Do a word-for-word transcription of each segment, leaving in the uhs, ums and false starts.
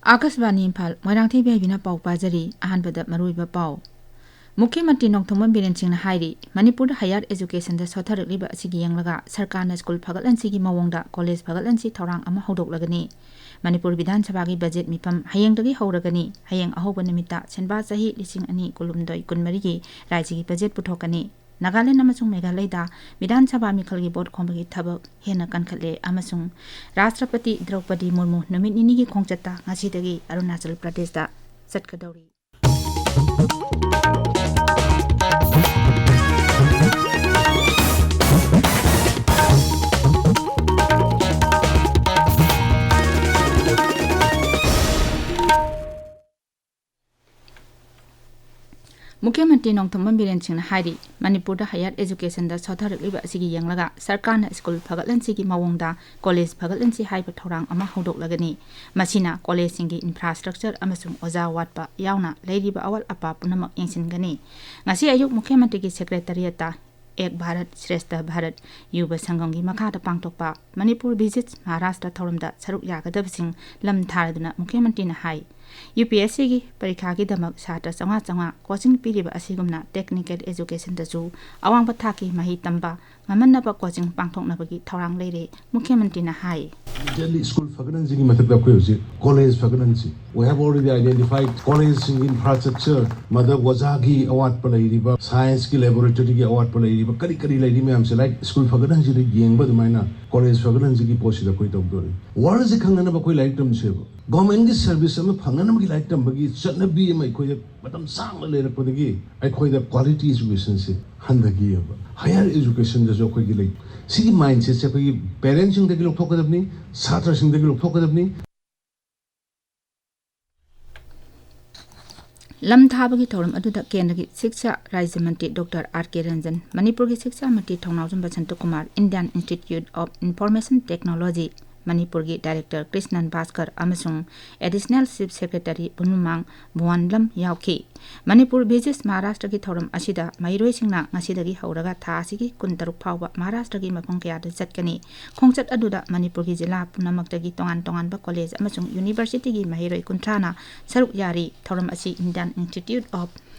ꯑꯥꯀꯥꯁꯕꯥꯅꯤ Imphal, Moirangthem B ꯍꯥꯏꯕꯤꯅ ꯄꯥꯎ ꯄꯥꯖꯔꯤ꯫ ꯑꯍꯥꯟꯕꯗ ꯃꯔꯨꯑꯣꯏꯕ ꯄꯥꯎ꯫ ꯃꯨꯈ꯭ꯌ ꯃꯟꯇ꯭ꯔꯤ ꯅꯣꯡꯊꯣꯝꯕꯝ ꯕꯤꯔꯦꯟ ꯁꯤꯡꯅ ꯍꯥꯏꯔꯤ, ꯃꯅꯤꯄꯨꯔꯗ ꯍꯥꯌꯔ ꯑꯦꯖꯨꯀꯦꯁꯟꯗ ꯁꯣꯠꯊꯔꯛꯂꯤꯕ ꯑꯁꯤꯒꯤ ꯌꯦꯡꯂꯒ ꯁꯔꯀꯥꯔꯅ ꯁ꯭ꯀꯨꯜ ꯐꯒꯠꯍꯟꯁꯤꯒꯤ ꯃꯑꯣꯡꯗ ꯀꯣꯂꯦꯖ ꯐꯒꯠꯍꯟꯁꯤ ꯊꯧꯔꯥꯡ ꯑꯃ ꯍꯧꯗꯣꯛꯂꯒꯅꯤ꯫ ꯃꯅꯤꯄꯨꯔ ꯕꯤꯙꯥꯟ ꯁꯚꯥꯒꯤ ꯕꯖꯦꯠ ꯃꯤꯐꯝ ꯍꯌꯦꯡꯗꯒꯤ ꯍꯧꯔꯒꯅꯤ꯫ ꯍꯌꯦꯡ ꯑꯍꯧꯕ ꯅꯨꯃꯤꯠꯇ ꯁꯦꯟꯕꯥ ꯆꯍꯤ ꯂꯤꯁꯤꯡ ꯑꯅꯤ ꯀꯨꯟꯍꯨꯝꯗꯣꯏ ꯀꯨꯟꯃꯔꯤꯒꯤ ꯔꯥꯖ꯭ꯌꯒꯤ ꯕꯖꯦꯠ ꯄꯨꯊꯣꯛꯀꯅꯤ꯫ ꯅꯥꯒꯥꯂꯦꯟ ꯑꯃꯁꯨꯡ ꯃꯦꯘꯥꯂꯌꯗ ꯕꯤꯙꯥꯟ ꯁꯚꯥ ꯃꯤꯈꯜꯒꯤ ꯚꯣꯠ ꯈꯣꯝꯕꯒꯤ ꯊꯕꯛ ꯍꯦꯟꯅ ꯀꯟꯈꯠꯂꯦ ꯑꯃꯁꯨꯡ ꯔꯥꯁꯇ꯭ꯔꯄꯇꯤ ꯗ꯭ꯔꯧꯄꯗꯤ ꯃꯨꯔꯃꯨ ꯅꯨꯃꯤꯠ ꯅꯤꯅꯤꯒꯤ ꯈꯣꯡꯆꯠꯇ ꯉꯁꯤꯗꯒꯤ ꯑꯔꯨꯅꯥꯆꯜ ꯄ꯭ꯔꯗꯦꯁꯇ ꯆꯠꯀꯗꯧꯔꯤ꯫ ꯃꯨꯈ꯭ꯌ ꯃꯟꯇ꯭ꯔꯤ ꯅꯣꯡꯊꯣꯝꯕꯝ ꯕꯤꯔꯦꯟ ꯁꯤꯡꯅ ꯍꯥꯏꯔꯤ, ꯃꯅꯤꯄꯨꯔꯗ ꯍꯥꯌꯔ ꯑꯦꯖꯨꯀꯦꯁꯟꯗ ꯁꯣꯠꯊꯔꯛꯂꯤꯕ ꯑꯁꯤꯒꯤ ꯌꯦꯡꯂꯒ ꯁꯔꯀꯥꯔꯅ ꯁ꯭ꯀꯨꯜ ꯐꯒꯠꯍꯟꯁꯤꯒꯤ ꯃꯑꯣꯡꯗ ꯀꯣꯂꯦꯖ ꯐꯒꯠꯍꯟꯁꯤ ꯍꯥꯏꯕ ꯊꯧꯔꯥꯡ ꯑꯃ ꯍꯧꯗꯣꯛꯂꯒꯅꯤ꯫ ꯃꯁꯤꯅ ꯀꯣꯂꯦꯖꯁꯤꯡꯒꯤ ꯏꯟꯐ꯭ꯔꯥꯁ꯭ꯇ꯭ꯔꯛꯆꯔ ꯑꯃꯁꯨꯡ ꯑꯣꯖꯥ ꯋꯥꯠꯄ ꯌꯥꯎꯅ ꯂꯩꯔꯤꯕ ꯑꯋꯥꯠ ꯑꯄꯥ ꯄꯨꯝꯅꯃꯛ ꯌꯦꯡꯁꯤꯟꯒꯅꯤ꯫ ꯉꯁꯤ ꯑꯌꯨꯛ ꯃꯨꯈ꯭ꯌ ꯃꯟꯇ꯭ꯔꯤꯒꯤ ꯁꯦꯀ꯭ꯔꯦꯇꯔꯤꯌꯦꯠꯇ ꯑꯦꯛ ꯚꯥꯔꯠ ꯁ꯭ꯔꯦꯁꯊ ꯚꯥꯔꯠ ꯌꯨꯕ ꯁꯪꯒꯝꯒꯤ ꯃꯈꯥꯗ ꯄꯥꯡꯊꯣꯛꯄ ꯃꯅꯤꯄꯨꯔ ꯚꯤꯖꯤꯠꯁ ꯃꯍꯥꯔꯥꯁꯇ꯭ꯔ ꯊꯧꯔꯝꯗ ꯁꯔꯨꯛ ꯌꯥꯒꯗꯕꯁꯤꯡ ꯂꯝ ꯊꯥꯔꯗꯨꯅ ꯃꯨꯈ꯭ꯌ ꯃꯟꯇ꯭ꯔꯤꯅ ꯍꯥꯏ, ꯌꯨ ꯄꯤ ꯑꯦꯁ ꯁꯤꯒꯤ ꯄꯔꯤꯈꯥꯒꯤꯗꯃꯛ ꯁꯥꯇ꯭ꯔ ꯆꯥꯝꯃꯉꯥ ꯆꯥꯝꯃꯉꯥ ꯀꯣꯆꯤꯡ ꯄꯤꯔꯤꯕ ꯑꯁꯤꯒꯨꯝꯅ ꯇꯦꯛꯅꯤꯀꯦꯜ ꯑꯦꯖꯨꯀꯦꯁꯟꯗꯁꯨ ꯑꯋꯥꯡꯕ ꯊꯥꯛꯀꯤ ꯃꯍꯩ ꯇꯝꯕ ꯉꯝꯍꯟꯅꯕ ꯀꯣꯆꯤꯡ ꯄꯥꯡꯊꯣꯛꯅꯕꯒꯤ ꯊꯧꯔꯥꯡ ꯂꯩꯔꯦ꯫ ꯃꯨꯈ꯭ꯌ ꯃꯟꯇ꯭ꯔꯤꯅ ꯍꯥꯏ꯫ ꯃꯦꯖꯔꯂꯤ ꯁ꯭ꯀꯨꯜ ꯐꯒꯠꯍꯟꯁꯤꯒꯤ ꯃꯊꯛꯇ ꯑꯩꯈꯣꯏ ꯍꯧꯖꯤꯛ ꯀꯣꯂꯦꯖ ꯐꯒꯠꯍꯟꯁꯤ꯫ We have already identified ꯀꯣꯂꯦꯖꯁꯤꯡꯒꯤ ꯏꯟꯐ꯭ꯔꯥꯁ꯭ꯇ꯭ꯔꯛꯆꯔ, ꯃꯗ ꯑꯣꯖꯥꯒꯤ ꯑꯋꯥꯠꯄ ꯂꯩꯔꯤꯕ, ꯁꯥꯏꯟꯁꯀꯤ ꯂꯦꯕꯣꯔꯦꯇꯔꯤꯒꯤ ꯑꯋꯥꯠꯄ ꯂꯩꯔꯤꯕ, ꯀꯔꯤ ꯀꯔꯤ ꯂꯩꯔꯤ ꯃꯌꯥꯝꯁꯦ, ꯂꯥꯏꯛ ꯁ꯭ꯀꯨꯜ ꯐꯒꯠꯍꯟꯁꯤꯗ ꯌꯦꯡꯕ ꯑꯗꯨꯃꯥꯏꯅ ꯀꯣꯂꯦꯖ ꯐꯒꯠꯍꯟꯁꯤꯒꯤ ꯄꯣꯠꯁꯤꯗ ꯑꯩꯈꯣꯏ ꯇꯧꯗꯣꯔꯤ꯫ ꯋꯥꯔꯜꯁꯦ ꯈꯪꯅꯅꯕ ꯑꯩꯈꯣꯏ ꯂꯥꯏꯔꯤꯛ ꯇꯝꯁꯦꯕ꯫ ꯒꯣꯔꯃꯦꯟꯒꯤ ꯁꯔꯚꯤꯁ ꯑꯃ ꯐꯪꯅꯅꯕꯒꯤ ꯂꯥꯏꯔꯤꯛ ꯇꯝꯕꯒꯤ ꯆꯠꯅꯕꯤ ꯑꯃ ꯑꯩꯈꯣꯏꯗ ꯃꯇꯝ ꯁꯥꯡꯅ ꯂꯩꯔꯛꯄꯗꯒꯤ ꯑꯩꯈꯣꯏꯗ ꯀ꯭ꯋꯥꯂꯤꯇꯤ ꯑꯦꯖꯨꯀꯦꯁꯟꯁꯦ ꯍꯟꯊꯈꯤꯑꯕ꯫ ꯍꯥꯌꯔ ꯑꯦꯖꯨꯀꯦꯁꯟꯗꯁꯨ ꯑꯩꯈꯣꯏꯒꯤ ꯂꯩ꯫ ꯁꯤꯒꯤ ꯃꯥꯏꯟꯁꯦꯠꯁꯦ ꯑꯩꯈꯣꯏꯒꯤ ꯄꯦꯔꯦꯟꯁꯁꯤꯡꯗꯒꯤ ꯂꯧꯊꯣꯛꯀꯗꯕꯅꯤ, ꯁꯥꯇ꯭ꯔꯁꯤꯡꯗꯒꯤ ꯂꯧꯊꯣꯛꯀꯗꯕꯅꯤ꯫ ꯂꯝ ꯊꯥꯕꯒꯤ ꯊꯧꯔꯝ ꯑꯗꯨꯗ ꯀꯦꯟꯗ꯭ꯔꯒꯤ ꯁꯤꯛꯁꯥ ꯔꯥꯖ꯭ꯌ ꯃꯟꯇ꯭ꯔꯤ ꯗꯣꯛꯇꯔ ꯑꯥꯔ ꯀꯦ ꯔꯟꯖꯟ, ꯃꯅꯤꯄꯨꯔꯒꯤ ꯁꯤꯛꯁꯥ ꯃꯟꯇ꯭ꯔꯤ Thounaojam Basanta Kumar, Indian institute of information technology, ꯃꯅꯤꯄꯨꯔꯒꯤ ꯗꯥꯏꯔꯦꯛꯇꯔ ꯀ꯭ꯔꯤꯁꯅꯟ ꯚꯥꯁꯀꯔ ꯑꯃꯁꯨꯡ ꯑꯦꯗꯤꯁꯅꯦꯜ ꯆꯤꯐ ꯁꯦꯀ꯭ꯔꯦꯇꯔꯤ ꯄꯨꯅꯨꯃꯥꯡ ꯚꯨꯋꯥꯟꯂꯝ ꯌꯥꯎꯈꯤ꯫ ꯃꯅꯤꯄꯨꯔ ꯚꯤꯖꯤꯠꯁ ꯃꯍꯥꯔꯥꯁꯇ꯭ꯔꯒꯤ ꯊꯧꯔꯝ ꯑꯁꯤꯗ ꯃꯍꯩꯔꯣꯏꯁꯤꯡꯅ ꯉꯁꯤꯗꯒꯤ ꯍꯧꯔꯒ ꯊꯥ ꯑꯁꯤꯒꯤ ꯀꯨꯟꯇꯔꯨꯛ ꯐꯥꯎꯕ ꯃꯍꯥꯔꯥꯁꯇ꯭ꯔꯒꯤ ꯃꯐꯝ ꯀꯌꯥꯗ ꯆꯠꯀꯅꯤ꯫ ꯈꯣꯡꯆꯠ ꯑꯗꯨꯗ ꯃꯅꯤꯄꯨꯔꯒꯤ ꯖꯤꯂꯥ ꯄꯨꯝꯅꯃꯛꯇꯒꯤ ꯇꯣꯉꯥꯟ ꯇꯣꯉꯥꯟꯕ ꯀꯣꯂꯦꯖ ꯑꯃꯁꯨꯡ ꯌꯨꯅꯤꯚꯔꯁꯤꯇꯤꯒꯤ ꯃꯍꯩꯔꯣꯏ ꯀꯨꯟꯊ꯭ꯔꯥꯅ ꯁꯔꯨꯛ ꯌꯥꯔꯤ꯫ ꯊꯧꯔꯝ ꯑꯁꯤ Indian Institute of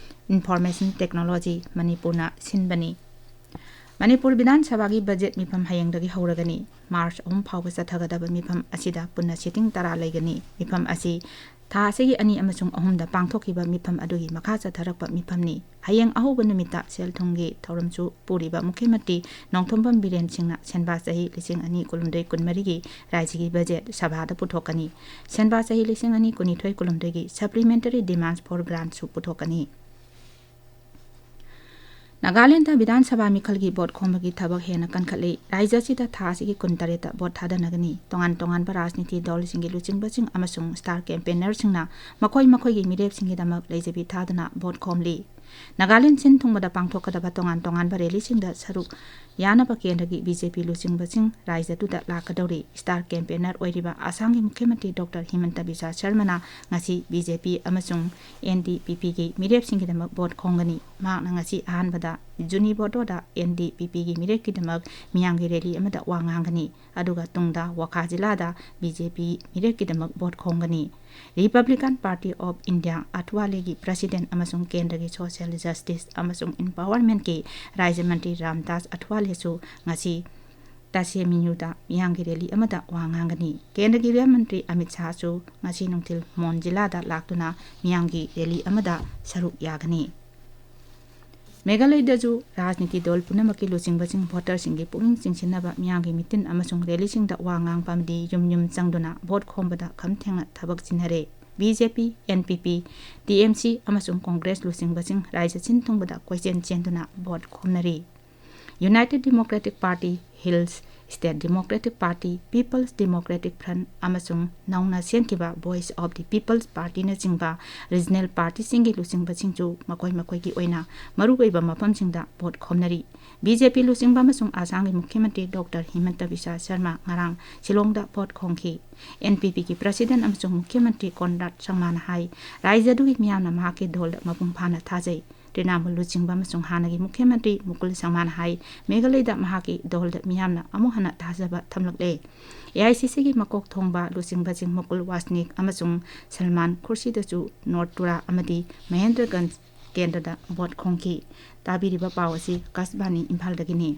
Information Technology, ꯃꯅꯤꯄꯨꯔꯅ ꯁꯤꯟꯕꯅꯤ꯫ ꯃꯅꯤꯄꯨꯔ ꯕꯤꯙꯥꯟ ꯁꯚꯥꯒꯤ ꯕꯖꯦꯠ ꯃꯤꯐꯝ ꯍꯌꯦꯡꯗꯒꯤ ꯍꯧꯔꯒꯅꯤ꯫ ꯃꯥꯔꯆ ꯑꯍꯨꯝ ꯐꯥꯎꯕ ꯆꯠꯊꯒꯗꯕ ꯃꯤꯐꯝ ꯑꯁꯤꯗ ꯄꯨꯟꯅ ꯁꯤꯇꯤꯡ ꯇꯔꯥ ꯂꯩꯒꯅꯤ꯫ ꯃꯤꯐꯝ ꯑꯁꯤ ꯊꯥ ꯑꯁꯤꯒꯤ ꯑꯅꯤ ꯑꯃꯁꯨꯡ ꯑꯍꯨꯝꯗ ꯄꯥꯡꯊꯣꯛꯈꯤꯕ ꯃꯤꯐꯝ ꯑꯗꯨꯒꯤ ꯃꯈꯥ ꯆꯠꯊꯔꯛꯄ ꯃꯤꯐꯝꯅꯤ꯫ ꯍꯌꯦꯡ ꯑꯍꯧꯕ ꯅꯨꯃꯤꯠꯇ ꯁꯦꯜ ꯊꯨꯝꯒꯤ ꯊꯧꯔꯝꯁꯨ ꯄꯨꯔꯤꯕ ꯃꯨꯈ꯭ꯌ ꯃꯟꯇ꯭ꯔꯤ ꯅꯣꯡꯊꯣꯝꯕꯝ ꯕꯤꯔꯦꯟ ꯁꯤꯡꯅ ꯁꯦꯟꯕꯥ ꯆꯍꯤ ꯂꯤꯁꯤꯡ ꯑꯅꯤ ꯀꯨꯟꯍꯨꯝꯗꯣꯏ ꯀꯨꯟꯃꯔꯤꯒꯤ ꯔꯥꯖ꯭ꯌꯒꯤ ꯕꯖꯦꯠ ꯁꯚꯥꯗ ꯄꯨꯊꯣꯛꯀꯅꯤ꯫ ꯁꯦꯟꯕꯥ ꯆꯍꯤ ꯂꯤꯁꯤꯡ ꯑꯅꯤ ꯀꯨꯟꯅꯤꯊꯣꯏ ꯀꯨꯟꯍꯨꯝꯗꯣꯏꯒꯤ Supplementary Demands for Grantꯁꯨ ꯄꯨꯊꯣꯛꯀꯅꯤ꯫ ꯅꯥꯒꯥꯂꯦꯟꯗ ꯕꯤꯙꯥꯟ ꯁꯚꯥ ꯃꯤꯈꯜꯒꯤ ꯚꯣꯠ ꯈꯣꯝꯕꯒꯤ ꯊꯕꯛ ꯍꯦꯟꯅ ꯀꯟꯈꯠꯂꯤ꯫ ꯔꯥꯖ꯭ꯌ ꯑꯁꯤꯗ ꯊꯥ ꯑꯁꯤꯒꯤ ꯀꯨꯟꯇꯔꯦꯠꯇ ꯚꯣꯠ ꯊꯥꯗꯅꯒꯅꯤ꯫ ꯇꯣꯉꯥꯟ ꯇꯣꯉꯥꯟꯕ ꯔꯥꯖꯅꯤꯇꯤ ꯗꯜꯁꯤꯡꯒꯤ ꯂꯨꯆꯤꯡꯕꯁꯤꯡ ꯑꯃꯁꯨꯡ ꯁ꯭ꯇꯥꯔ ꯀꯦꯝꯄꯦꯟꯅꯔꯁꯤꯡꯅ ꯃꯈꯣꯏ ꯃꯈꯣꯏꯒꯤ ꯃꯤꯔꯦꯞꯁꯤꯡꯒꯤꯗꯃꯛ ꯂꯩꯖꯕꯤ ꯊꯥꯗꯨꯅ ꯚꯣꯠ ꯈꯣꯝꯂꯤ꯫ ꯅꯥꯒꯥꯂꯦꯟ ꯁꯤꯟ ꯊꯨꯡꯕꯗ ꯄꯥꯡꯊꯣꯛꯀꯗꯕ ꯇꯣꯉꯥꯟ ꯇꯣꯉꯥꯟꯕ ꯔꯦꯂꯤꯁꯤꯡꯗ ꯁꯔꯨꯛ ꯌꯥꯅꯕ ꯀꯦꯟꯗ꯭ꯔꯒꯤ ꯕꯤ ꯖꯦ ꯄꯤ ꯂꯨꯆꯤꯡꯕꯁꯤꯡ ꯔꯥꯖ꯭ꯌꯗꯨꯗ ꯂꯥꯛꯀꯗꯧꯔꯤ꯫ ꯁ꯭ꯇꯥꯔ ꯀꯦꯝꯄꯦꯟꯅꯔ ꯑꯣꯏꯔꯤꯕ ꯑꯁꯥꯝꯒꯤ ꯃꯨꯈ꯭ꯌ ꯃꯟꯇ꯭ꯔꯤ ꯗꯣꯛꯇꯔ ꯍꯤꯃꯟꯇ ꯕꯤꯁ꯭ꯋꯥ ꯁꯔꯃꯅ ꯉꯁꯤ ꯕꯤ ꯖꯦ ꯄꯤ ꯑꯃꯁꯨꯡ ꯑꯦꯟ ꯗꯤ ꯄꯤ ꯄꯤꯒꯤ ꯃꯤꯔꯦꯞꯁꯤꯡꯒꯤꯗꯃꯛ ꯚꯣꯠ ꯈꯣꯝꯒꯅꯤ꯫ ꯃꯍꯥꯛꯅ ꯉꯁꯤ ꯑꯍꯥꯟꯕꯗ ꯖꯨꯅꯤꯕꯣꯗꯣꯗ ꯑꯦꯟ ꯗꯤ ꯄꯤ ꯄꯤꯒꯤ ꯃꯤꯔꯦꯞꯀꯤꯗꯃꯛ ꯃꯤꯌꯥꯝꯒꯤ ꯔꯦꯂꯤ ꯑꯃꯗ ꯋꯥ ꯉꯥꯡꯒꯅꯤ꯫ ꯑꯗꯨꯒ ꯇꯨꯡꯗ ꯋꯣꯈꯥ ꯖꯤꯂꯥꯗ ꯕꯤ ꯖꯦ ꯄꯤ ꯃꯤꯔꯦꯞꯀꯤꯗꯃꯛ ꯚꯣꯠ ꯈꯣꯝꯒꯅꯤ꯫ Republican Party of India ꯑꯊꯋꯥꯂꯦꯒꯤ ꯄ꯭ꯔꯁꯤꯗꯦꯟ ꯑꯃꯁꯨꯡ ꯀꯦꯟꯗ꯭ꯔꯒꯤ ꯁꯣꯁꯤꯌꯦꯜ ꯖꯁꯇꯤꯁ ꯑꯃꯁꯨꯡ ꯏꯝꯄꯥꯋꯔꯃꯦꯟꯠꯀꯤ ꯔꯥꯖ꯭ꯌ ꯃꯟꯇ꯭ꯔꯤ ꯔꯥꯝꯗꯥꯁ ꯑꯊꯋꯥꯂꯦꯁꯨ ꯉꯁꯤ ꯇꯥꯁꯦꯃꯤꯌꯨꯗ ꯃꯤꯌꯥꯝꯒꯤ ꯔꯦꯂꯤ ꯑꯃꯗ ꯋꯥ ꯉꯥꯡꯒꯅꯤ꯫ ꯀꯦꯟꯗ꯭ꯔꯒꯤ ꯒ꯭ꯔꯍ ꯃꯟꯇ꯭ꯔꯤ ꯑꯃꯤꯠ ꯁꯥꯍꯁꯨ ꯉꯁꯤ ꯅꯨꯡꯊꯤꯜ ꯃꯣꯟ ꯖꯤꯂꯥꯗ ꯂꯥꯛꯇꯨꯅ ꯃꯤꯌꯥꯝꯒꯤ ꯔꯦꯂꯤ ꯑꯃꯗ ꯁꯔꯨꯛ ꯌꯥꯒꯅꯤ꯫ ꯃꯦꯘꯥꯂꯌꯗꯁꯨ ꯔꯥꯖꯅꯤꯇꯤ ꯗꯜ ꯄꯨꯝꯅꯃꯛꯀꯤ ꯂꯨꯆꯤꯡꯕꯁꯤꯡ ꯚꯣꯇꯔꯁꯤꯡꯒꯤ ꯄꯨꯛꯅꯤꯡ ꯆꯤꯡꯁꯤꯟꯅꯕ ꯃꯤꯌꯥꯝꯒꯤ ꯃꯤꯇꯤꯟ ꯑꯃꯁꯨꯡ ꯔꯦꯂꯤꯁꯤꯡꯗ ꯋꯥ ꯉꯥꯡꯕ ꯑꯃꯗꯤ ꯌꯨꯝ ꯌꯨꯝ ꯆꯪꯗꯨꯅ ꯚꯣꯠ ꯈꯣꯝꯕꯗ ꯈꯝ ꯊꯦꯡꯅ ꯊꯕꯛ ꯆꯤꯟꯅꯔꯦ꯫ ꯕꯤ ꯖꯦ ꯄꯤ, ꯑꯦꯟ ꯄꯤ ꯄꯤ, ꯇꯤ ꯑꯦꯝ ꯁꯤ ꯑꯃꯁꯨꯡ ꯀꯣꯡꯒ꯭ꯔꯦꯁ ꯂꯨꯆꯤꯡꯕꯁꯤꯡ ꯔꯥꯖ꯭ꯌ ꯁꯤꯟ ꯊꯨꯡꯕꯗ ꯀꯣꯏꯆꯦꯟ ꯆꯦꯟꯗꯨꯅ vote ꯈꯣꯝꯅꯔꯤ꯫ United Democratic Party, Hills State Democratic Party, People's Democratic Front ꯑꯃꯁꯨꯡ ꯅꯧꯅ ꯁꯦꯝꯈꯤꯕ Voice of the People's Partyꯅꯆꯤꯡꯕ regional partyꯁꯤꯡꯒꯤ ꯂꯨꯆꯤꯡꯕꯁꯤꯡꯁꯨ ꯃꯈꯣꯏ ꯃꯈꯣꯏꯒꯤ ꯑꯣꯏꯅ ꯃꯔꯨꯑꯣꯏꯕ ꯃꯐꯝꯁꯤꯡꯗ ꯚꯣꯠ ꯈꯣꯝꯅꯔꯤ꯫ ꯕꯤ ꯖꯦ ꯄꯤ ꯂꯨꯆꯤꯡꯕ ꯑꯃꯁꯨꯡ ꯑꯁꯥꯝꯒꯤ ꯃꯨꯈ꯭ꯌ ꯃꯟꯇ꯭ꯔꯤ ꯗꯣꯛꯇꯔ ꯍꯤꯃꯟꯇ ꯕꯤꯁ꯭ꯋ ꯁꯔꯃ ꯉꯔꯥꯡ ꯁꯤꯂꯣꯡꯗ ꯚꯣꯠ ꯈꯣꯝꯈꯤ꯫ ꯑꯦꯟ ꯄꯤ ꯄꯤꯒꯤ president ꯑꯃꯁꯨꯡ ꯃꯨꯈ꯭ꯌ ꯃꯟꯇ꯭ꯔꯤ ꯀꯣꯟꯔꯥꯗ ꯁꯪꯃꯥꯅ ꯍꯥꯏ, ꯔꯥꯖ꯭ꯌ ꯑꯗꯨꯒꯤ ꯃꯤꯌꯥꯝꯅ ꯃꯍꯥꯛꯀꯤ ꯗꯣꯜꯗ ꯃꯄꯨꯡ ꯐꯥꯅ ꯊꯥꯖꯩ꯫ ꯇ꯭ꯔꯤꯅꯥꯃꯨꯜ ꯂꯨꯆꯤꯡꯕ ꯑꯃꯁꯨꯡ ꯍꯥꯟꯅꯒꯤ ꯃꯨꯈ꯭ꯌ ꯃꯟꯇ꯭ꯔꯤ ꯃꯨꯀꯨꯜ ꯁꯪꯃꯥꯅ ꯍꯥꯏ, ꯃꯦꯘꯥꯂꯌꯗ ꯃꯍꯥꯛꯀꯤ ꯗꯣꯜꯗ ꯃꯤꯌꯥꯝꯅ ꯑꯃꯨꯛ ꯍꯟꯅ ꯊꯥꯖꯕ ꯊꯝꯂꯛꯂꯦ꯫ ꯑꯦ ꯑꯥꯏ ꯁꯤ ꯁꯤꯒꯤ ꯃꯀꯣꯛ ꯊꯣꯡꯕ ꯂꯨꯆꯤꯡꯕꯁꯤꯡ ꯃꯨꯀꯨꯜ ꯋꯥꯁꯅꯤꯛ ꯑꯃꯁꯨꯡ ꯁꯜꯃꯥꯟ ꯈꯨꯔꯁꯤꯗꯁꯨ ꯅꯣꯔꯠ ꯇꯨꯔꯥ ꯑꯃꯗꯤ ꯃꯍꯦꯟꯗ꯭ꯔꯒꯟꯖ ꯀꯦꯟꯗ꯭ꯔꯗ ꯚꯣꯠ ꯈꯣꯝꯈꯤ꯫ ꯇꯥꯕꯤꯔꯤꯕ ꯄꯥꯎ ꯑꯁꯤ ꯑꯀꯥꯁꯕꯥꯅꯤ ꯏꯝꯐꯥꯜꯗꯒꯤꯅꯤ꯫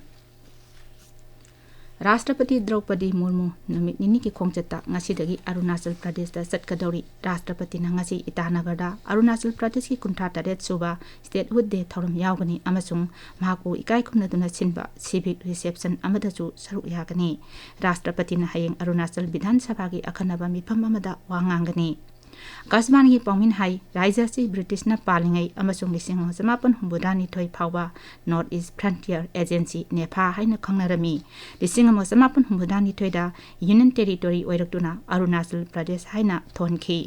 ꯔꯥꯁꯇ꯭ꯔꯄꯇꯤ ꯗ꯭ꯔꯧꯄꯗꯤ ꯃꯨꯔꯃꯨ ꯅꯨꯃꯤꯠ ꯅꯤꯅꯤꯒꯤ ꯈꯣꯡꯆꯠꯇ ꯉꯁꯤꯗꯒꯤ ꯑꯔꯨꯅꯥꯆꯜ ꯄ꯭ꯔꯗꯦꯁꯇ ꯆꯠꯀꯗꯧꯔꯤ꯫ ꯔꯥꯁꯇ꯭ꯔꯄꯇꯤꯅ ꯉꯁꯤ ꯏꯇꯥꯅꯒꯔꯗ ꯑꯔꯨꯅꯥꯆꯜ ꯄ꯭ꯔꯗꯦꯁꯀꯤ ꯀꯨꯟꯊ꯭ꯔꯥ ꯇꯔꯦꯠ ꯁꯨꯕ Statehood Day ꯊꯧꯔꯝ ꯌꯥꯎꯒꯅꯤ ꯑꯃꯁꯨꯡ ꯃꯍꯥꯛꯄꯨ ꯏꯀꯥꯏ ꯈꯨꯝꯅꯗꯨꯅ ꯁꯤꯟꯕ civic reception ꯑꯃꯗꯁꯨ ꯁꯔꯨꯛ ꯌꯥꯒꯅꯤ꯫ ꯔꯥꯁꯇ꯭ꯔꯄꯇꯤꯅ ꯍꯌꯦꯡ ꯑꯔꯨꯅꯥꯆꯜ ꯕꯤꯙꯥꯟ ꯁꯚꯥꯒꯤ ꯑꯈꯟꯅꯕ ꯃꯤꯐꯝ ꯑꯃꯗ ꯋꯥ ꯉꯥꯡꯒꯅꯤ꯫ ꯑꯀꯥꯁꯕꯥꯅꯤꯒꯤ ꯄꯥꯎꯃꯤꯅ ꯍꯥꯏ, ꯔꯥꯖ꯭ꯌ ꯑꯁꯤ ꯕ꯭ꯔꯤꯇꯤꯁꯅ ꯄꯥꯜꯂꯤꯉꯩ ꯑꯃꯁꯨꯡ ꯂꯤꯁꯤꯡ ꯑꯃ ꯆꯃꯥꯄꯟ ꯍꯨꯝꯐꯨꯇꯔꯥ ꯅꯤꯊꯣꯏ ꯐꯥꯎꯕ North East Frontier Agency, ꯅꯦꯐꯥ ꯍꯥꯏꯅ ꯈꯪꯅꯔꯝꯃꯤ꯫ ꯂꯤꯁꯤꯡ ꯑꯃ ꯆꯃꯥꯄꯟ ꯍꯨꯝꯐꯨꯇꯔꯥ ꯅꯤꯊꯣꯏꯗ Union Territory ꯑꯣꯏꯔꯛꯇꯨꯅ ꯑꯔꯨꯅꯥꯆꯜ ꯄ꯭ꯔꯗꯦꯁ ꯍꯥꯏꯅ ꯊꯣꯟꯈꯤ꯫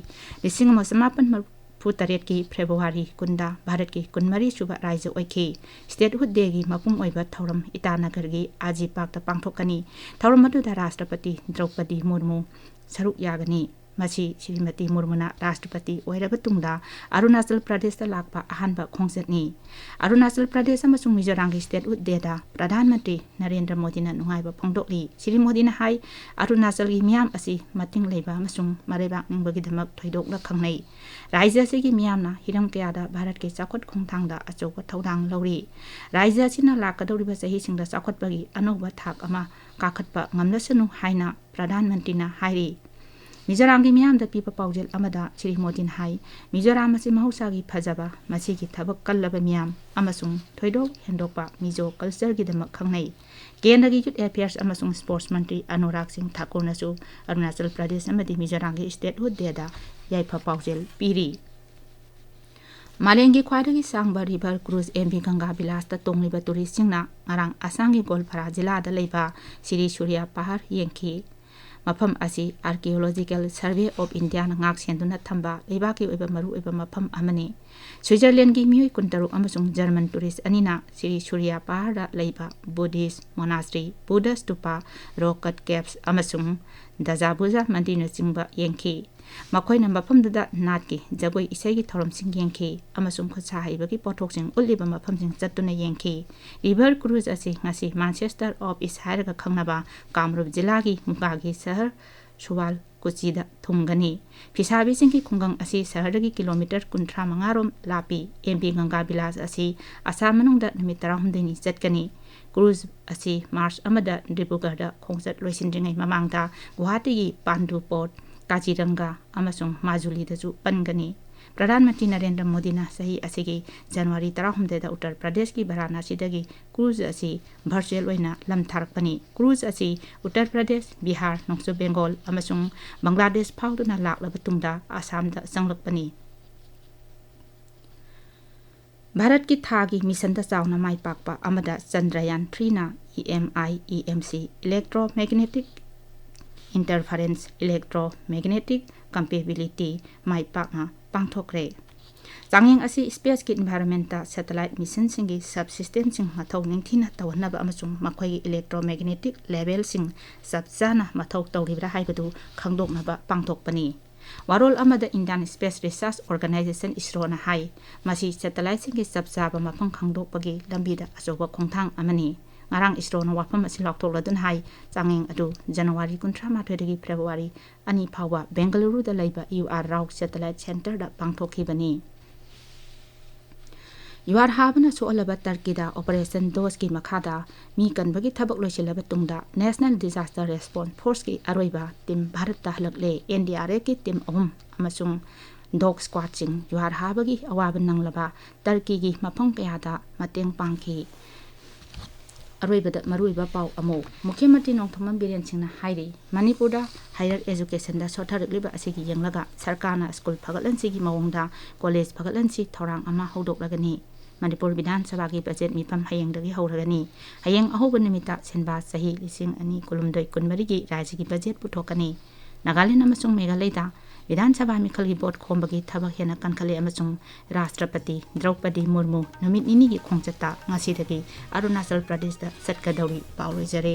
ꯂꯤꯁꯤꯡ ꯑꯃ ꯆꯃꯥꯄꯟ ꯃꯔꯤꯐꯨ ꯇꯔꯦꯠꯀꯤ ꯐꯦꯕ꯭ꯔꯨꯋꯥꯔꯤ ꯀꯨꯟꯗ ꯚꯥꯔꯠꯀꯤ ꯀꯨꯟꯃꯔꯤ ꯁꯨꯕ ꯔꯥꯖ꯭ꯌ ꯑꯣꯏꯈꯤ꯫ Statehood Dayꯒꯤ ꯃꯄꯨꯡ ꯑꯣꯏꯕ ꯊꯧꯔꯝ ꯏꯇꯥꯅꯒꯔꯒꯤ ꯑꯥꯖꯤ ꯄꯥꯔꯛꯇ ꯄꯥꯡꯊꯣꯛꯀꯅꯤ꯫ ꯊꯧꯔꯝ ꯑꯗꯨꯗ ꯔꯥꯁꯇ꯭ꯔꯄꯇꯤ ꯗ꯭ꯔꯧꯄꯗꯤ ꯃꯨꯔꯃꯨ ꯁꯔꯨꯛ ꯌꯥꯒꯅꯤ꯫ ꯃꯁꯤ ꯁ꯭ꯔꯤꯃꯇꯤ ꯃꯨꯔꯃꯨꯅ ꯔꯥꯁꯇ꯭ꯔꯄꯇꯤ ꯑꯣꯏꯔꯕ ꯇꯨꯡꯗ ꯑꯔꯨꯅꯥꯆꯜ ꯄ꯭ꯔꯗꯦꯁꯇ ꯂꯥꯛꯄ ꯑꯍꯥꯟꯕ ꯈꯣꯡꯆꯠꯅꯤ꯫ ꯑꯔꯨꯅꯥꯆꯜ ꯄ꯭ꯔꯗꯦꯁ ꯑꯃꯁꯨꯡ ꯃꯤꯖꯣꯔꯥꯝꯒꯤ Statehood Dayꯗ ꯄ꯭ꯔꯙꯥꯟ ꯃꯟꯇ꯭ꯔꯤ ꯅꯔꯦꯟꯗ꯭ꯔ ꯃꯣꯗꯤꯅ ꯅꯨꯡꯉꯥꯏꯕ ꯐꯣꯡꯗꯣꯛꯂꯤ꯫ ꯁ꯭ꯔꯤ ꯃꯣꯗꯤꯅ ꯍꯥꯏ, ꯑꯔꯨꯅꯥꯆꯜꯒꯤ ꯃꯤꯌꯥꯝ ꯑꯁꯤ ꯃꯇꯤꯡ ꯂꯩꯕ ꯑꯃꯁꯨꯡ ꯃꯔꯩꯕꯥꯛ ꯅꯤꯡꯕꯒꯤꯗꯃꯛ ꯊꯣꯏꯗꯣꯛꯅ ꯈꯪꯅꯩ꯫ ꯔꯥꯖ꯭ꯌ ꯑꯁꯤꯒꯤ ꯃꯤꯌꯥꯝꯅ ꯍꯤꯔꯝ ꯀꯌꯥꯗ ꯚꯥꯔꯠꯀꯤ ꯆꯥꯎꯈꯠ ꯈꯣꯡꯊꯥꯡꯗ ꯑꯆꯧꯕ ꯊꯧꯗꯥꯡ ꯂꯧꯔꯤ꯫ ꯔꯥꯖ꯭ꯌ ꯑꯁꯤꯅ ꯂꯥꯛꯀꯗꯧꯔꯤꯕ ꯆꯍꯤꯁꯤꯡꯗ ꯆꯥꯎꯈꯠꯄꯒꯤ ꯑꯅꯧꯕ ꯊꯥꯛ ꯑꯃ ꯀꯥꯈꯠꯄ ꯉꯝꯂꯁꯅꯨ ꯍꯥꯏꯅ ꯄ꯭ꯔꯙꯥꯟ ꯃꯟꯇ꯭ꯔꯤꯅ ꯍꯥꯏꯔꯤ꯫ ꯃꯤꯖꯣꯔꯥꯝꯒꯤ ꯃꯤꯌꯥꯝꯗ ꯄꯤꯕ ꯄꯥꯎꯖꯦꯜ ꯑꯃꯗ ꯁ꯭ꯔꯤ ꯃꯣꯗꯤꯅ ꯍꯥꯏ, ꯃꯤꯖꯣꯔꯥꯝ ꯑꯁꯤ ꯃꯍꯧꯁꯥꯒꯤ ꯐꯖꯕ, ꯃꯁꯤꯒꯤ ꯊꯕꯛ ꯀꯜꯂꯕ ꯃꯤꯌꯥꯝ ꯑꯃꯁꯨꯡ ꯊꯣꯏꯗꯣꯛ ꯍꯦꯟꯗꯣꯛꯄ ꯃꯤꯖꯣ cultureꯒꯤꯗꯃꯛ ꯈꯪꯅꯩ꯫ ꯀꯦꯟꯗ꯭ꯔꯒꯤ Youth Affairs ꯑꯃꯁꯨꯡ Sports ꯃꯟꯇ꯭ꯔꯤ ꯑꯅꯨꯔꯥꯒ ꯁꯤꯡ ꯊꯥꯀꯨꯔꯅꯁꯨ ꯑꯔꯨꯅꯥꯆꯜ ꯄ꯭ꯔꯗꯦꯁ ꯑꯃꯗꯤ ꯃꯤꯖꯣꯔꯥꯝꯒꯤ Statehood Dayꯗ ꯌꯥꯏꯐ ꯄꯥꯎꯖꯦꯜ ꯄꯤꯔꯤ꯫ ꯃꯥꯂꯦꯝꯒꯤ ꯈ꯭ꯋꯥꯏꯗꯒꯤ ꯁꯥꯡꯕ river cruise M V Ganga Vilas ꯇ ꯇꯣꯡꯂꯤꯕ tourist ꯁꯤꯡꯅ ꯉꯔꯥꯡ ꯑꯁꯥꯝꯒꯤ ꯒꯣꯜꯄꯥꯔꯥ ꯖꯤꯂꯥꯗ ꯂꯩꯕ ꯁ꯭ꯔꯤ ꯁꯨꯔꯤꯌꯥ ꯄꯍꯥꯔ ꯌꯦꯡꯈꯤ꯫ ꯃꯐꯝ ꯑꯁꯤ Archaeological Survey of India ꯅ ꯉꯥꯛ ꯁꯦꯟꯗꯨꯅ ꯊꯝꯕ ꯂꯩꯕꯥꯛꯀꯤ ꯑꯣꯏꯕ ꯃꯔꯨꯑꯣꯏꯕ ꯃꯐꯝ ꯑꯃꯅꯤ꯫ ꯁ꯭ꯋꯤꯖꯔꯂꯦꯟꯒꯤ ꯃꯤꯑꯣꯏ ꯀꯨꯟꯇꯔꯨꯛ ꯑꯃꯁꯨꯡ ꯖꯔꯃꯟ tourist ꯑꯅꯤꯅ ꯁ꯭ꯔꯤ ꯁꯨꯔꯤꯌꯥ ꯄꯍꯥꯔꯗ ꯂꯩꯕ Buddhist monastery, Buddha stupa, rock cut caves ꯑꯃꯁꯨꯡ ꯗꯖꯥꯕꯨꯖꯥ ꯃꯟꯗꯤꯔꯅꯆꯤꯡꯕ ꯌꯦꯡꯈꯤ꯫ ꯃꯈꯣꯏꯅ ꯃꯐꯝꯗꯨꯗ ꯅꯥꯠꯀꯤ ꯖꯒꯣꯏ ꯏꯁꯩꯒꯤ ꯊꯧꯔꯝꯁꯤꯡ ꯌꯦꯡꯈꯤ ꯑꯃꯁꯨꯡ ꯈꯨꯠꯁꯥ ꯍꯩꯕꯒꯤ ꯄꯣꯠꯊꯣꯛꯁꯤꯡ ꯎꯠꯂꯤꯕ ꯃꯐꯝꯁꯤꯡ ꯆꯠꯇꯨꯅ ꯌꯦꯡꯈꯤ꯫ River cruise ꯑꯁꯤ ꯉꯁꯤ Manchester of East ꯍꯥꯏꯔꯒ ꯈꯪꯅꯕ ꯀꯥꯝꯔꯨꯞ ꯖꯤꯂꯥꯒꯤ ꯃꯨꯒꯥꯒꯤ ꯁꯍꯔ ꯁꯨꯋꯥꯜ ꯀꯨꯆꯤꯗ ꯊꯨꯡꯒꯅꯤ꯫ ꯐꯤꯁꯥꯕꯤꯁꯤꯡꯒꯤ ꯈꯨꯡꯒꯪ ꯑꯁꯤ ꯁꯍꯔꯗꯒꯤ ꯀꯤꯂꯣꯃꯤꯇꯔ ꯀꯨꯟꯊ꯭ꯔꯥ ꯃꯉꯥ ꯔꯣꯝ ꯂꯥꯞꯄꯤ꯫ M V Ganga Vilas ꯑꯁꯤ ꯑꯁꯥꯝ ꯃꯅꯨꯡꯗ ꯅꯨꯃꯤꯠ ꯇꯔꯥꯍꯨꯝꯗꯣꯏꯅꯤ ꯆꯠꯀꯅꯤ꯫ Cruise ꯑꯁꯤ ꯃꯥꯔꯆ ꯑꯃꯗ ꯗꯤꯕ꯭ꯔꯨꯒꯔꯗ ꯈꯣꯡꯆꯠ ꯂꯣꯏꯁꯤꯟꯗ꯭ꯔꯤꯉꯩ ꯃꯃꯥꯡꯗ ꯒꯨꯋꯥꯍꯥꯇꯤꯒꯤ ꯄꯥꯟꯗꯨ ꯄꯣꯔꯠ, ꯀꯥꯖꯤꯔꯪꯒꯥ ꯑꯃꯁꯨꯡ ꯃꯥꯖꯨꯂꯤꯗꯁꯨ ꯄꯟꯒꯅꯤ꯫ ꯄ꯭ꯔꯙꯥꯟ ꯃꯟꯇ꯭ꯔꯤ ꯅꯔꯦꯟꯗ꯭ꯔ ꯃꯣꯗꯤꯅ ꯆꯍꯤ ꯑꯁꯤꯒꯤ ꯖꯅꯋꯥꯔꯤ ꯇꯔꯥꯍꯨꯝꯗꯣꯏꯗ ꯎꯠꯇꯔ ꯄ꯭ꯔꯗꯦꯁꯀꯤ ꯚꯥꯔꯥꯅꯥꯁꯤꯗꯒꯤ cruise ꯑꯁꯤ virtual ꯑꯣꯏꯅ ꯂꯝ ꯊꯥꯔꯛꯄꯅꯤ꯫ Cruise ꯑꯁꯤ ꯎꯠꯇꯔ ꯄ꯭ꯔꯗꯦꯁ, ꯕꯤꯍꯥꯔ, ꯅꯣꯡꯆꯨꯞ ꯕꯦꯡꯒꯣꯜ ꯑꯃꯁꯨꯡ ꯕꯪꯒ꯭ꯂꯥꯗꯦꯁ ꯐꯥꯎꯗꯨꯅ ꯂꯥꯛꯂꯕ ꯇꯨꯡꯗ ꯑꯁꯥꯝꯗ ꯆꯪꯂꯛꯄꯅꯤ꯫ ꯚꯥꯔꯠꯀꯤ ꯊꯥꯒꯤ ꯃꯤꯁꯟꯗ ꯆꯥꯎꯅ ꯃꯥꯏ ꯄꯥꯛꯄ ꯑꯃꯗ Chandrayaan ꯊ꯭ꯔꯤꯅ E M I, E M C, electromagnetic interference, electromagnetic compatibility ꯃꯥꯏ ꯄꯥꯛꯅ ꯄꯥꯡꯊꯣꯛꯈ꯭ꯔꯦ꯫ ꯆꯥꯡꯌꯦꯡ ꯑꯁꯤ space ꯀꯤ environment ꯇ satellite mission ꯁꯤꯡꯒꯤ subsystem ꯁꯤꯡ ꯃꯊꯧ ꯅꯤꯡꯊꯤꯅ ꯇꯧꯍꯟꯅꯕ ꯑꯃꯁꯨꯡ ꯃꯈꯣꯏꯒꯤ electromagnetic level ꯁꯤꯡ ꯆꯞ ꯆꯥꯅ ꯃꯊꯧ ꯇꯧꯔꯤꯕ꯭ꯔꯥ ꯍꯥꯏꯕꯗꯨ ꯈꯪꯗꯣꯛꯅꯕ ꯄꯥꯡꯊꯣꯛꯄꯅꯤ꯫ ꯋꯥꯔꯣꯜ ꯑꯃꯗ Indian Space Research Organisation, ISRO ꯅ ꯍꯥꯏ, ꯃꯁꯤ satellite ꯁꯤꯡꯒꯤ ꯆꯞ ꯆꯥꯕ ꯃꯐꯝ ꯈꯪꯗꯣꯛꯄꯒꯤ ꯂꯝꯕꯤꯗ ꯑꯆꯧꯕ ꯈꯣꯡꯊꯥꯡ ꯑꯃꯅꯤ꯫ ꯉꯔꯥꯡ ISRO ꯅ ꯋꯥꯐꯝ ꯑꯁꯤ ꯂꯥꯎꯊꯣꯛꯂꯗꯨꯅ ꯍꯥꯏ, ꯆꯥꯡꯌꯦꯡ ꯑꯗꯨ ꯖꯅꯋꯥꯔꯤ ꯀꯨꯟꯊ꯭ꯔꯥ ꯃꯥꯊꯣꯏꯗꯒꯤ ꯐꯦꯕ꯭ꯔꯨꯋꯥꯔꯤ ꯑꯅꯤ ꯐꯥꯎꯕ ꯕꯦꯡꯒꯂꯨꯔꯨꯗ ꯂꯩꯕ U R Rao satellite center ꯗ ꯄꯥꯡꯊꯣꯛꯈꯤꯕꯅꯤ꯫ ꯌꯨꯍꯥꯔ ꯍꯥꯕꯅ ꯁꯣꯛꯍꯜꯂꯕ ꯇꯔꯀꯤꯗ Operation Dhost ꯀꯤ ꯃꯈꯥꯗ ꯃꯤ ꯀꯟꯕꯒꯤ ꯊꯕꯛ ꯂꯣꯏꯁꯤꯜꯂꯕ ꯇꯨꯡꯗ National Disaster Response Force ꯀꯤ ꯑꯔꯣꯏꯕ team ꯚꯥꯔꯠꯇ ꯍꯜꯂꯛꯂꯦ꯫ N D R F ꯀꯤ team ꯑꯍꯨꯝ ꯑꯃꯁꯨꯡ dog squad ꯁꯤꯡ ꯌꯨꯍꯥꯔ ꯍꯥꯕꯒꯤ ꯑꯋꯥꯕ ꯅꯪꯂꯕ ꯇꯔꯀꯤꯒꯤ ꯃꯐꯝ ꯀꯌꯥꯗ ꯃꯇꯦꯡ ꯄꯥꯡꯈꯤ꯫ ꯑꯔꯣꯏꯕꯗ ꯃꯔꯨꯑꯣꯏꯕ ꯄꯥꯎ ꯑꯃ, ꯃꯨꯈ꯭ꯌ ꯃꯟꯇ꯭ꯔꯤ ꯅꯣꯡꯊꯣꯝꯕꯝ ꯕꯤꯔꯦꯟ ꯁꯤꯡꯅ ꯍꯥꯏꯔꯤ, ꯃꯅꯤꯄꯨꯔꯗ higher educationꯗ ꯁꯣꯠꯊꯔꯛꯂꯤꯕ ꯑꯁꯤꯒꯤ ꯌꯦꯡꯂꯒ ꯁꯔꯀꯥꯔꯅ ꯁ꯭ꯀꯨꯜ ꯐꯒꯠꯍꯟꯁꯤꯒꯤ ꯃꯑꯣꯡꯗ ꯀꯣꯂꯦꯖ ꯐꯒꯠꯍꯟꯁꯤ ꯊꯧꯔꯥꯡ ꯑꯃ ꯍꯧꯗꯣꯛꯂꯒꯅꯤ꯫ ꯃꯅꯤꯄꯨꯔ ꯕꯤꯙꯥꯟ ꯁꯚꯥꯒꯤ ꯕꯖꯦꯠ ꯃꯤꯐꯝ ꯍꯌꯦꯡꯗꯒꯤ ꯍꯧꯔꯒꯅꯤ꯫ ꯍꯌꯦꯡ ꯑꯍꯧꯕ ꯅꯨꯃꯤꯠꯇ ꯁꯦꯟꯕꯥ ꯆꯍꯤ ꯂꯤꯁꯤꯡ ꯑꯅꯤ ꯀꯨꯟꯍꯨꯝꯗꯣꯏ ꯀꯨꯟꯃꯔꯤꯒꯤ ꯔꯥꯖ꯭ꯌꯒꯤ ꯕꯖꯦꯠ ꯄꯨꯊꯣꯛꯀꯅꯤ꯫ ꯅꯥꯒꯥꯂꯦꯟ ꯑꯃꯁꯨꯡ ꯃꯦꯘꯥꯂꯌꯗ ꯕꯤꯙꯥꯟ ꯁꯚꯥ ꯃꯤꯈꯜꯒꯤ ꯚꯣꯠ ꯈꯣꯝꯕꯒꯤ ꯊꯕꯛ ꯍꯦꯟꯅ ꯀꯟꯈꯠꯂꯦ ꯑꯃꯁꯨꯡ ꯔꯥꯁꯇ꯭ꯔꯄꯇꯤ ꯗ꯭ꯔꯧꯄꯗꯤ ꯃꯨꯔꯃꯨ ꯅꯨꯃꯤꯠ ꯅꯤꯅꯤꯒꯤ ꯈꯣꯡꯆꯠꯇ ꯉꯁꯤꯗꯒꯤ ꯑꯔꯨꯅꯥꯆꯜ ꯄ꯭ꯔꯗꯦꯁꯇ ꯆꯠꯀꯗꯧꯔꯤ꯫ ꯄꯥꯎ ꯂꯣꯏꯖꯔꯦ꯫